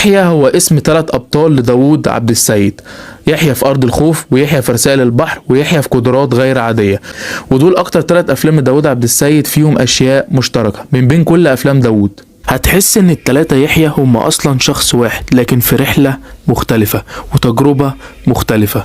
يحيى هو اسم 3 أبطال لداوود عبد السيد: يحيى في أرض الخوف، ويحيى في رسائل البحر، ويحيى في قدرات غير عادية. ودول أكتر 3 أفلام لداوود عبد السيد فيهم أشياء مشتركة من بين كل أفلام داوود. هتحس إن ال3 يحيى هم أصلا شخص واحد، لكن في رحلة مختلفة وتجربة مختلفة،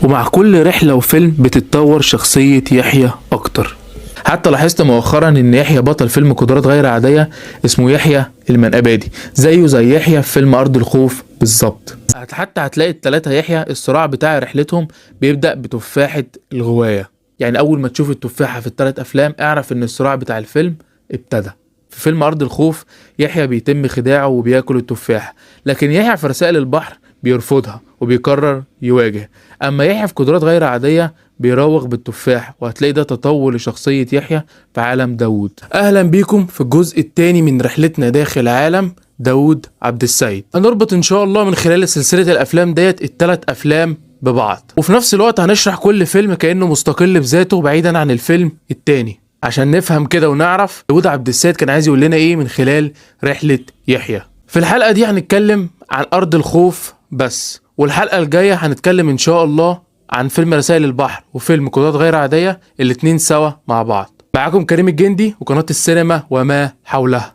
ومع كل رحلة وفيلم بتتطور شخصية يحيى أكتر. حتى لاحظت مؤخرا ان يحيى بطل فيلم قدرات غير عادية اسمه يحيى المنقبادي، زيه زي يحيى في فيلم ارض الخوف بالظبط. حتى هتلاقي ال3 يحيى الصراع بتاع رحلتهم بيبدأ بتفاحة الغواية. يعني اول ما تشوف التفاحة في ال3 افلام اعرف ان الصراع بتاع الفيلم ابتدى. في فيلم ارض الخوف يحيى بيتم خداعه وبياكل التفاحة، لكن يحيى في رسائل البحر بيرفضها وبيقرر يواجه. اما يحيى في قدرات غير عادية بيراوغ بالتفاح، وهتلاقي ده تطور لشخصية يحيى في عالم داوود. اهلا بيكم في الجزء الثاني من رحلتنا داخل عالم داوود عبد السيد. هنربط ان شاء الله من خلال سلسلة الافلام ديت ال3 افلام ببعض، وفي نفس الوقت هنشرح كل فيلم كأنه مستقل بذاته بعيدا عن الفيلم الثاني، عشان نفهم كده ونعرف داوود عبد السيد كان عايز يقول لنا ايه من خلال رحلة يحيى. في الحلقة دي هنتكلم عن ارض الخوف بس، والحلقة الجاية هنتكلم ان شاء الله عن فيلم رسائل البحر وفيلم قدرات غير عادية، الاتنين سوا مع بعض. معاكم كريم الجندي وقناة السينما وما حولها.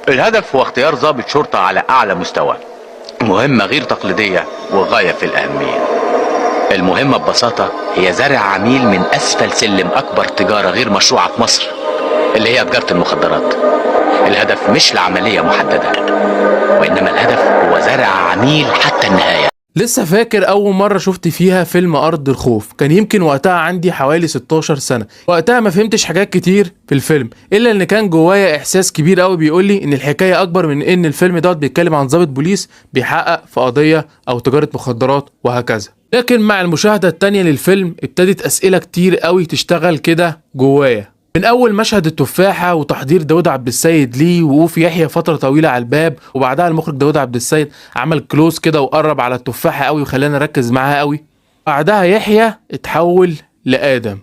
الهدف هو اختيار ضابط شرطة على أعلى مستوى، مهمة غير تقليدية وغاية في الأهمية. المهمة ببساطة هي زرع عميل من أسفل سلم أكبر تجارة غير مشروعة في مصر، اللي هي تجارة المخدرات. الهدف مش لعملية محددة، وإنما الهدف هو زرع عميل حتى النهاية. لسه فاكر أول مرة شفت فيها فيلم أرض الخوف، كان يمكن وقتها عندي حوالي 16 سنة. وقتها ما فهمتش حاجات كتير في الفيلم، إلا إن كان جوايا إحساس كبير قوي بيقولي إن الحكاية أكبر من إن الفيلم دوت بيتكلم عن ضابط بوليس بيحقق في قضية أو تجارة مخدرات وهكذا. لكن مع المشاهدة التانية للفيلم ابتدت أسئلة كتير قوي تشتغل كده جوايا، من أول مشهد التفاحة وتحضير داوود عبد السيد ليه، وقوف يحيى فترة طويلة على الباب، وبعدها المخرج داوود عبد السيد عمل close كده وقرب على التفاحة قوي وخلانا نركز معاها قوي. بعدها يحيى اتحول لآدم،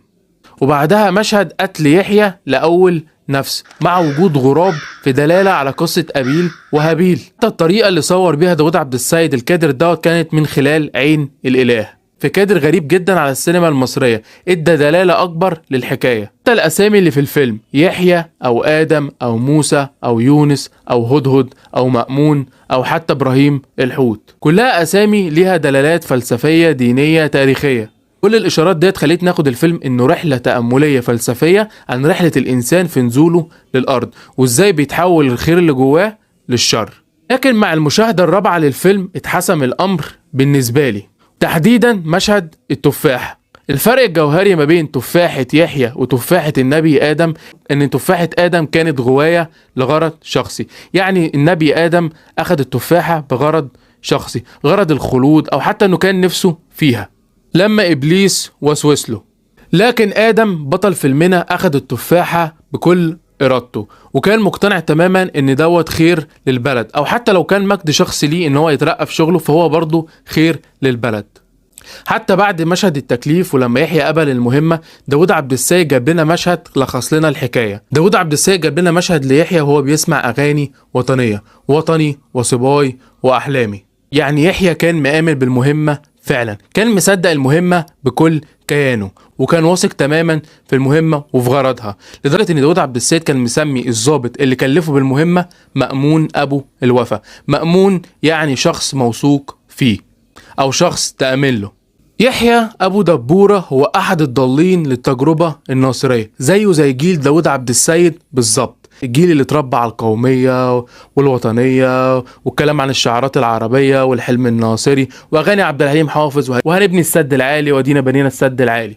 وبعدها مشهد قتل يحيى لأول نفس مع وجود غراب في دلالة على قصة أبيل وهابيل. حتى الطريقة اللي صور بيها داوود عبد السيد الكادر دوت كانت من خلال عين الإله، في كادر غريب جدا على السينما المصرية، ادى دلالة اكبر للحكاية. حتى الاسامي اللي في الفيلم، يحيى او ادم او موسى او يونس او هدهد او مأمون او حتى ابراهيم الحوت، كلها اسامي ليها دلالات فلسفية دينية تاريخية. كل الاشارات ديت خلتني ناخد الفيلم انه رحلة تأملية فلسفية عن رحلة الانسان في نزوله للارض، وازاي بيتحول الخير اللي جواه للشر. لكن مع المشاهدة الرابعة للفيلم اتحسم الامر بالنسبة لي، تحديدا مشهد التفاح. الفرق الجوهري ما بين تفاحة يحيى وتفاحة النبي آدم ان تفاحة آدم كانت غواية لغرض شخصي، يعني النبي آدم أخذ التفاحة بغرض شخصي، غرض الخلود أو حتى انه كان نفسه فيها لما إبليس وسوس له. لكن آدم بطل فيلمنا أخذ التفاحة بكل إرادته، وكان مقتنع تماما ان دوت خير للبلد، او حتى لو كان مجد شخصي ليه ان هو يترقى في شغله فهو برضه خير للبلد. حتى بعد مشهد التكليف ولما يحيى قبل المهمة، داوود عبد السيد جاب لنا مشهد لخص لنا الحكاية. داوود عبد السيد جاب لنا مشهد ليحيى وهو بيسمع أغاني وطنية، وطني وصباي وأحلامي. يعني يحيى كان مآمن بالمهمة فعلا، كان مصدق المهمة بكل كيانه، وكان واثق تماما في المهمة وفي غرضها، لدرجة ان داوود عبد السيد كان مسمي الضابط اللي كلفه بالمهمة مأمون أبو الوفا. مأمون يعني شخص موثوق فيه أو شخص تأمن له. يحيى أبو دبورة هو أحد الضالين للتجربة الناصرية، زيه زي جيل داوود عبد السيد بالظبط، الجيل اللي اتربى على القومية والوطنية والكلام عن الشعارات العربية والحلم الناصري وأغاني عبد الحليم حافظ وهنبني السد العالي ودينا بنينا السد العالي.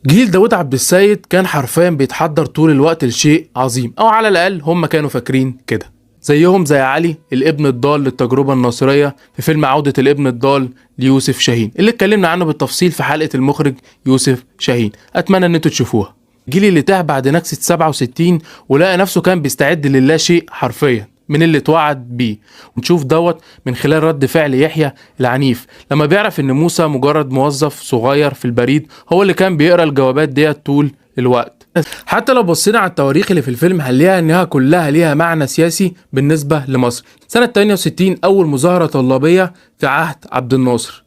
جيل داوود عبد السيد كان حرفيا بيتحضر طول الوقت لشيء عظيم، أو على الأقل هم كانوا فاكرين كده، زيهم زي علي الابن الضال للتجربة الناصرية في فيلم عودة الابن الضال ليوسف شاهين اللي اتكلمنا عنه بالتفصيل في حلقة المخرج يوسف شاهين، أتمنى ان انتوا تشوفوها. الجيل اللي تاه بعد نكسة 67 ولقى نفسه كان بيستعد للا شيء حرفيا من اللي اتوعد بيه، ونشوف دوت من خلال رد فعل يحيى العنيف لما بيعرف ان موسى مجرد موظف صغير في البريد هو اللي كان بيقرا الجوابات ديت طول الوقت. حتى لو بصينا على التواريخ اللي في الفيلم هنلاقيها انها كلها ليها معنى سياسي بالنسبة لمصر. سنة 68 اول مظاهره طلابيه في عهد عبد الناصر.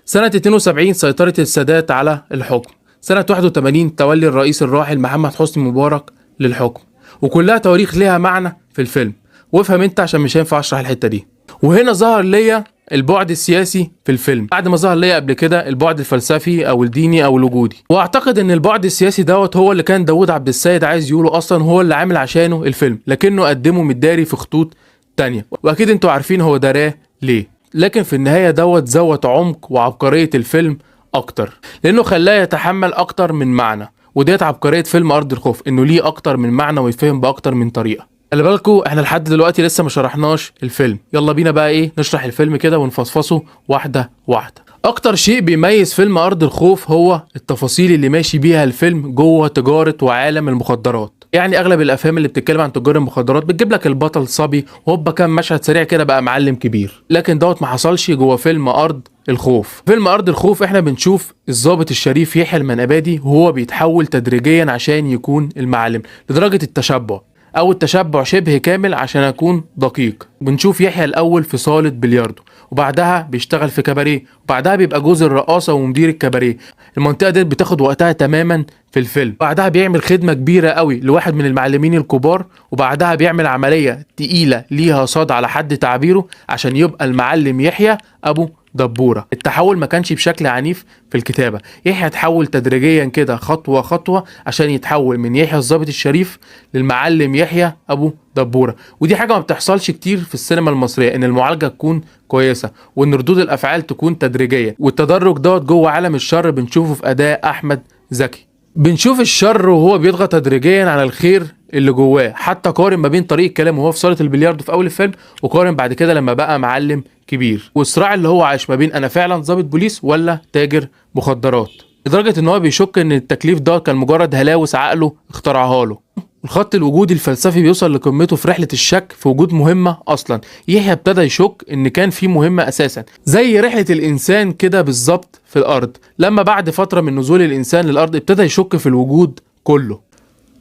سنة 72 سيطرة السادات على الحكم. سنة 81 تولي الرئيس الراحل محمد حسني مبارك للحكم. وكلها تواريخ ليها معنى في الفيلم، وافهم انت عشان مش هينفع اشرح الحتة دي. وهنا ظهر ليا البعد السياسي في الفيلم بعد ما ظهر ليا قبل كده البعد الفلسفي او الديني او الوجودي. واعتقد ان البعد السياسي دوت هو اللي كان داوود عبد السيد عايز يقوله اصلا، هو اللي عامل عشانه الفيلم، لكنه قدمه متداري في خطوط تانية، واكيد انتوا عارفين هو داراه ليه. لكن في النهاية دوت زود عمق وعبقرية الفيلم اكتر، لانه خلاه يتحمل اكتر من معنى، وديت عبقرية فيلم ارض الخوف، انه ليه اكتر من معنى ويتفهم باكتر من طريقة. خلي بالكوا احنا لحد دلوقتي لسه ما شرحناش الفيلم، يلا بينا بقى ايه نشرح الفيلم كده ونفصفصه واحدة واحدة. اكتر شيء بيميز فيلم ارض الخوف هو التفاصيل اللي ماشي بيها الفيلم جوه تجارة وعالم المخدرات. يعني اغلب الافلام اللي بتتكلم عن تجار المخدرات بتجيب لك البطل صبي وهوبا كام مشهد سريع كده بقى معلم كبير، لكن دوت ما حصلش جوه فيلم ارض الخوف. فيلم ارض الخوف احنا بنشوف الضابط الشريف يحيى المنقبادي وهو بيتحول تدريجيا عشان يكون المعلم لدرجة التشبع، او التشبع شبه كامل عشان اكون دقيق. بنشوف يحيى الاول في صالة بلياردو، وبعدها بيشتغل في كباريه، وبعدها بيبقى جوز الرقاصة ومدير الكباريه. المنطقة دي بتاخد وقتها تماما في الفيلم. بعدها بيعمل خدمة كبيرة قوي لواحد من المعلمين الكبار، وبعدها بيعمل عملية تقيلة ليها صاد على حد تعبيره عشان يبقى المعلم يحيى ابو دبورة. التحول ما كانش بشكل عنيف في الكتابة، يحيى تحول تدريجيا كده خطوة خطوة عشان يتحول من يحيى الضابط الشريف للمعلم يحيى ابو دبورة. ودي حاجة ما بتحصلش كتير في السينما المصرية، ان المعالجة تكون كويسة وان ردود الافعال تكون تدريجية، والتدرج دوت جوه عالم الشر بنشوفه في اداء احمد زكي. بنشوف الشر وهو بيضغط تدريجيا على الخير اللي جواه، حتى قارن ما بين طريقه كلامه وهو في صاله البلياردو في اول الفيلم، وقارن بعد كده لما بقى معلم كبير، والصراع اللي هو عايش ما بين انا فعلا ضابط بوليس ولا تاجر مخدرات، لدرجة ان هو بيشك ان التكليف ده كان مجرد هلاوس عقله اخترعها له. الخط الوجودي الفلسفي بيوصل لقمته في رحله الشك في وجود مهمة اصلا. يحيى ابتدى يشك ان كان في مهمة اساسا، زي رحله الانسان كده بالظبط في الارض، لما بعد فترة من نزول الانسان للارض ابتدى يشك في الوجود كله،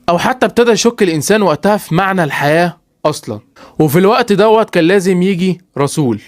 او حتى ابتدى يشك الانسان وقتها في معنى الحياة اصلا. وفي الوقت دوت كان لازم يجي رسول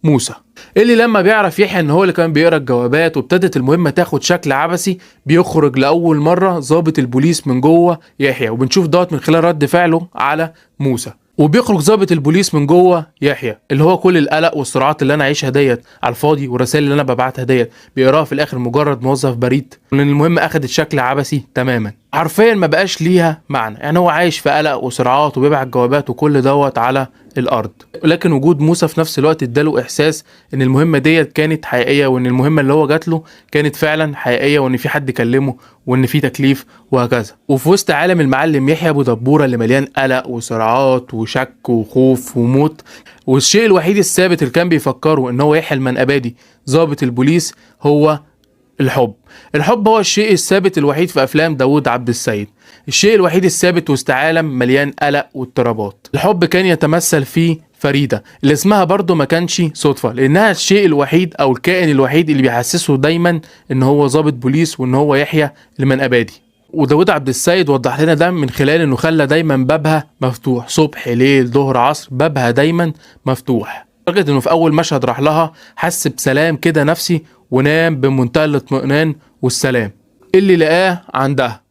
موسى، اللي لما بيعرف يحيى ان هو اللي كان بيقرا الجوابات وابتدت المهمة تاخد شكل عبثي، بيخرج لاول مرة ضابط البوليس من جوه يحيى، وبنشوف دوت من خلال رد فعله على موسى. وبيخرج ضابط البوليس من جوه يحيى اللي هو كل القلق والصراعات اللي انا عايشها ديت على الفاضي، والرسائل اللي انا ببعتها ديت بيقراها في الاخر مجرد موظف بريد، لان المهمة اخدت شكل عبثي تماما، حرفيا ما بقاش ليها معنى. يعني هو عايش في قلق وصراعات وبيبعت جوابات وكل دوت على الارض، لكن وجود موسى في نفس الوقت اداله احساس ان المهمة ديت كانت حقيقية، وان المهمة اللي هو جات له كانت فعلا حقيقية، وان في حد كلمة، وان في تكليف وهكذا. وفي وسط عالم المعلم يحيى ابو دبوره اللي مليان قلق وصراعات وشك وخوف وموت، والشيء الوحيد الثابت اللي كان بيفكره ان هو يحيى المنقبادي ضابط البوليس هو الحب. الحب هو الشيء الثابت الوحيد في افلام داوود عبد السيد، الشيء الوحيد الثابت وسط عالم مليان قلق واضطرابات. الحب كان يتمثل في فريدة اللي اسمها برضو ما كانش صدفة، لانها الشيء الوحيد او الكائن الوحيد اللي بيحسسه دايما ان هو ضابط بوليس وان هو يحيى المنقبادي. وداوود عبد السيد وضح لنا ده من خلال انه خلى دايما بابها مفتوح، صبح ليل ظهر عصر بابها دايما مفتوح، لدرجة انه في اول مشهد راح لها حس بسلام كده نفسي ونام بمنتهى الاطمئنان والسلام اللي لقاه عندها،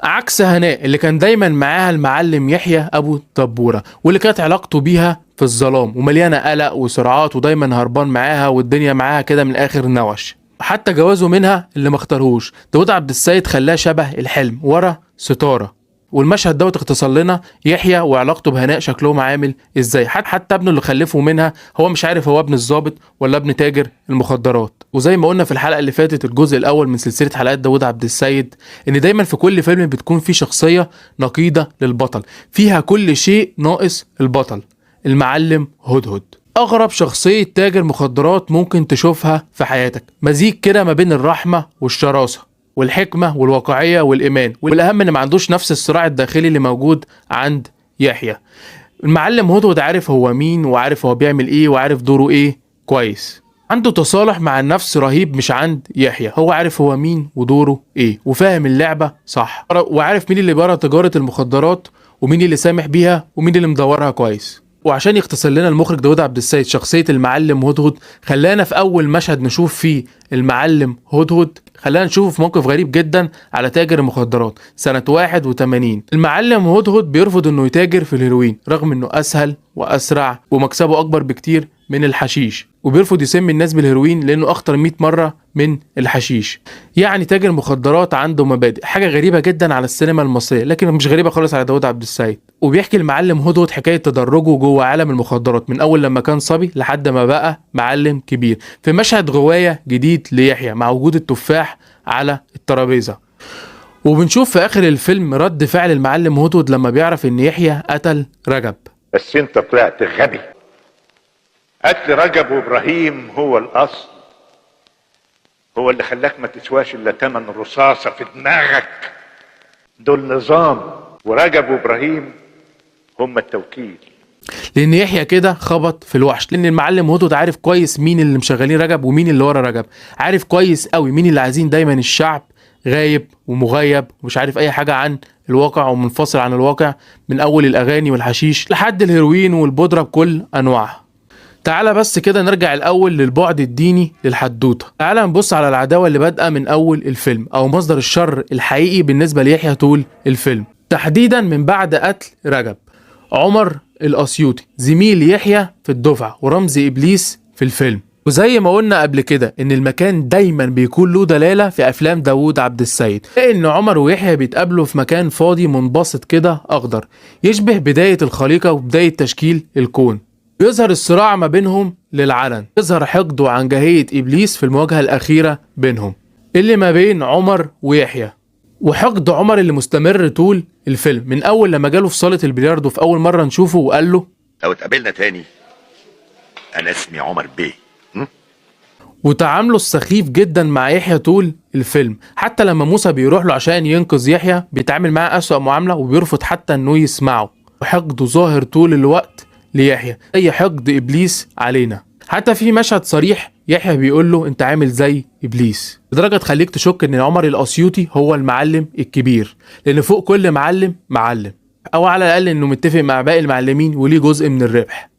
عكس هناء اللي كان دايما معاها المعلم يحيى ابو دبوره، واللي كانت علاقته بيها في الظلام ومليانة قلق وصراعات ودايما هربان معاها والدنيا معاها كده من الاخر نوش. حتى جوازه منها اللي ما اختارهوش داوود عبد السيد خلاه شبه الحلم ورا ستارة. والمشهد دوت اختصر لنا يحيى وعلاقته بهناء شكلهم عامل ازاي، حتى ابنه اللي خلفه منها هو مش عارف هو ابن الضابط ولا ابن تاجر المخدرات. وزي ما قلنا في الحلقة اللي فاتت الجزء الاول من سلسلة حلقات داوود عبد السيد، ان دايما في كل فيلم بتكون في شخصية نقيضه للبطل، فيها كل شيء ناقص البطل، المعلم هدهد. اغرب شخصية تاجر مخدرات ممكن تشوفها في حياتك، مزيج كده ما بين الرحمة والشراسه والحكمة والواقعية والإيمان، والأهم إن ما عندوش نفس الصراع الداخلي اللي موجود عند يحيى. المعلم هدهد عارف هو مين وعارف هو بيعمل إيه وعارف دوره إيه كويس. عنده تصالح مع النفس رهيب مش عند يحيى. هو عارف هو مين ودوره ايه، وفاهم اللعبة صح، وعارف مين اللي بره تجارة المخدرات ومين اللي سامح بيها ومين اللي مدورها كويس. وعشان يختصر لنا المخرج داود عبد السيد شخصية المعلم هدهد، خلانا في أول مشهد نشوف فيه المعلم هدهد، خلانا نشوفه في موقف غريب جدا على تاجر المخدرات سنة 81. المعلم هدهد بيرفض انه يتاجر في الهيروين رغم انه اسهل واسرع ومكسبه اكبر بكتير من الحشيش، وبيرفض يسمي الناس بالهيروين لانه اخطر 100 مرة من الحشيش. يعني تاجر مخدرات عنده مبادئ، حاجة غريبة جدا على السينما المصرية لكن مش غريبة خالص على داود عبد السيد. وبيحكي المعلم هدهد حكاية تدرجه جوه عالم المخدرات من اول لما كان صبي لحد ما بقى معلم كبير، في مشهد غواية جديد ليحيى مع وجود التفاح على الترابيزة. وبنشوف في اخر الفيلم رد فعل المعلم هدهد لما بيعرف ان يحيى قتل رجب. بس انت طلعت غبي. قتل رجب وابراهيم هو الاصل، هو اللي خلاك ما تسواش الا تمن رصاصة في دماغك. دول نظام، ورجب وابراهيم هم التوكيل. لان يحيى كده خبط في الوحش، لان المعلم هدهد عارف كويس مين اللي مشغلين رجب ومين اللي ورا رجب، عارف كويس قوي مين اللي عايزين دايما الشعب غايب ومغيب ومش عارف اي حاجة عن الواقع ومنفصل عن الواقع، من اول الاغاني والحشيش لحد الهيروين والبودره بكل انواعها. تعالى بس كده نرجع الاول للبعد الديني للحدوته. تعالى نبص على العداوة اللي بادئه من اول الفيلم، او مصدر الشر الحقيقي بالنسبة ليحيى طول الفيلم، تحديدا من بعد قتل رجب. عمر الاسيوطي زميل يحيى في الدفعة ورمز ابليس في الفيلم. وزي ما قلنا قبل كده ان المكان دايما بيكون له دلالة في افلام داوود عبد السيد، لان عمر ويحيى بيتقابلوا في مكان فاضي منبسط كده اخضر يشبه بداية الخليقة وبداية تشكيل الكون. بيظهر الصراع ما بينهم للعلن، يظهر حقد وعنجهية إبليس في المواجهة الأخيرة بينهم اللي ما بين عمر ويحيى، وحقد عمر اللي مستمر طول الفيلم من أول لما جاله في صالة البلياردو في أول مرة نشوفه وقال له لو اتقابلنا تاني أنا اسمي عمر بيه، وتعامله السخيف جدا مع يحيى طول الفيلم. حتى لما موسى بيروح له عشان ينقذ يحيى بيتعامل معاه أسوأ معاملة وبيرفض حتى إنه يسمعه، وحقده ظاهر طول الوقت ليحيى زي حقد ابليس علينا. حتى في مشهد صريح يحيى بيقول له انت عامل زي ابليس، لدرجة تخليك تشك ان عمر الاسيوطي هو المعلم الكبير، لان فوق كل معلم معلم، او على الاقل انه متفق مع باقي المعلمين وليه جزء من الربح.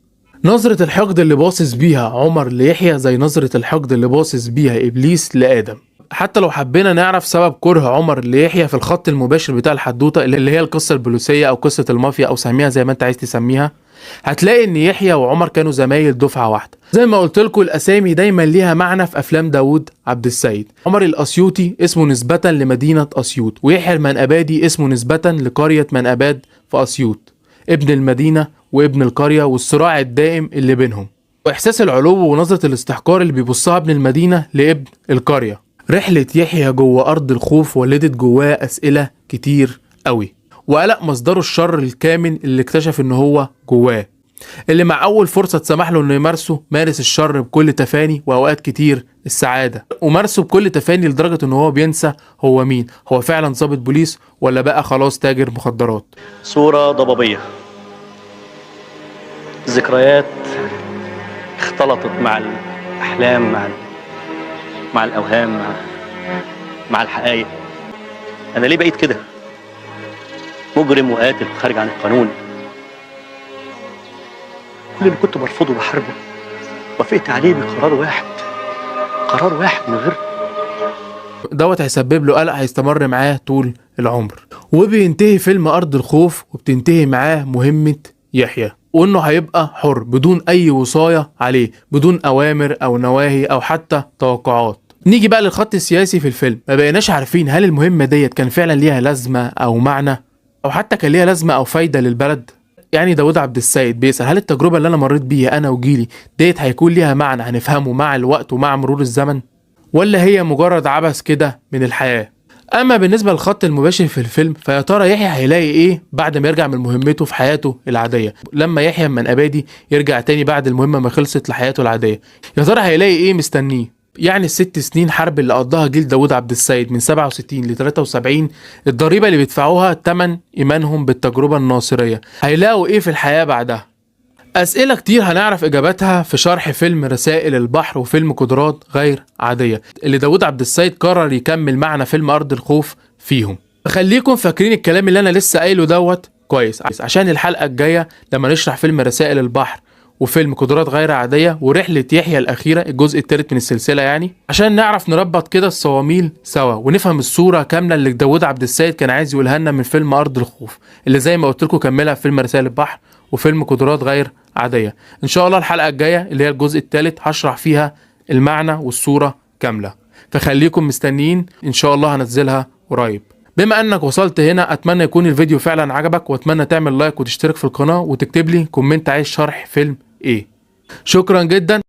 نظرة الحقد اللي باصص بيها عمر ليحيى زي نظرة الحقد اللي باصص بيها ابليس لآدم. حتى لو حبينا نعرف سبب كره عمر ليحيى في الخط المباشر بتاع الحدوتة اللي هي القصة البوليسيه او قصة المافيا او سميها زي ما انت عايز تسميها، هتلاقي ان يحيى وعمر كانوا زمايل دفعه واحدة. زي ما قلت لكم الاسامي دايما ليها معنى في افلام داوود عبد السيد. عمر الاسيوطي اسمه نسبه لمدينة اسيوط، ويحيى المنقبادي اسمه نسبه لقرية منقباد في اسيوط، ابن المدينة وابن القرية والصراع الدائم اللي بينهم، واحساس العلو ونظره الاستحقار اللي بيبصها ابن المدينة لابن القرية. رحله يحيى جوه ارض الخوف ولدت جواه اسئلة كتير قوي، وقلق مصدره الشر الكامن اللي اكتشف ان هو جواه، اللي مع اول فرصة اتسمح له انه يمارسه مارس الشر بكل تفاني واوقات كتير السعادة، ومارسه بكل تفاني لدرجة ان هو بينسى هو مين، هو فعلا ضابط بوليس ولا بقى خلاص تاجر مخدرات. صوره ضبابية، ذكريات اختلطت مع الاحلام، مع الاوهام، مع الحقائق. انا ليه بقيت كده؟ مجرم وقاتل خارج عن القانون. كل اللي كنت برفضه وبحاربه وافقت عليه بقرار واحد، قرار واحد من غير دوت هيسبب له قلق هيستمر معاه طول العمر. وبينتهي فيلم أرض الخوف وبتنتهي معاه مهمة يحيى، وإنه هيبقى حر بدون أي وصاية عليه، بدون أوامر أو نواهي أو حتى توقعات. نيجي بقى للخط السياسي في الفيلم، ما بقيناش عارفين هل المهمة ديت كان فعلا ليها لازمة أو معنى، أو حتى كان ليها لازمة أو فايدة للبلد. يعني داود عبد السيد بيسأل هل التجربة اللي أنا مريت بيها أنا وجيلي ديت هيكون ليها معنى هنفهمه مع الوقت ومع مرور الزمن، ولا هي مجرد عبث كده من الحياة؟ أما بالنسبة للخط المباشر في الفيلم، فيا ترى يحيى هيلاقي إيه بعد ما يرجع من مهمته في حياته العادية؟ لما يحيى المنقبادي يرجع تاني بعد المهمة ما خلصت لحياته العادية، يا ترى هيلاقي إيه مستنيه؟ يعني ال6 سنين حرب اللي قضاها جيل داود عبد السيد من 67 ل 73، الضريبة اللي بيدفعوها تمن إيمانهم بالتجربة الناصرية، هيلاقوا إيه في الحياة بعدها؟ اسئلة كتير هنعرف اجاباتها في شرح فيلم رسائل البحر وفيلم قدرات غير عادية اللي داود عبد السيد قرر يكمل معنا فيلم ارض الخوف فيهم. خليكم فاكرين الكلام اللي انا لسه قايله دوت كويس، عشان الحلقة الجاية لما نشرح فيلم رسائل البحر وفيلم قدرات غير عادية ورحلة يحيى الأخيرة الجزء الثالث من السلسلة، يعني عشان نعرف نربط كده الصواميل سوا ونفهم الصورة كاملة اللي داود عبد السيد كان عايز يقولها لنا من فيلم أرض الخوف اللي زي ما قلت لكم كملها في فيلم رسائل البحر وفيلم قدرات غير عادية. إن شاء الله الحلقة الجاية اللي هي الجزء الثالث هشرح فيها المعنى والصورة كاملة، فخليكم مستنيين إن شاء الله هنزلها قريب. بما انك وصلت هنا اتمنى يكون الفيديو فعلا عجبك، واتمنى تعمل like وتشترك في القناة وتكتب لي comment عايز شرح فيلم ايه. شكرا جدا.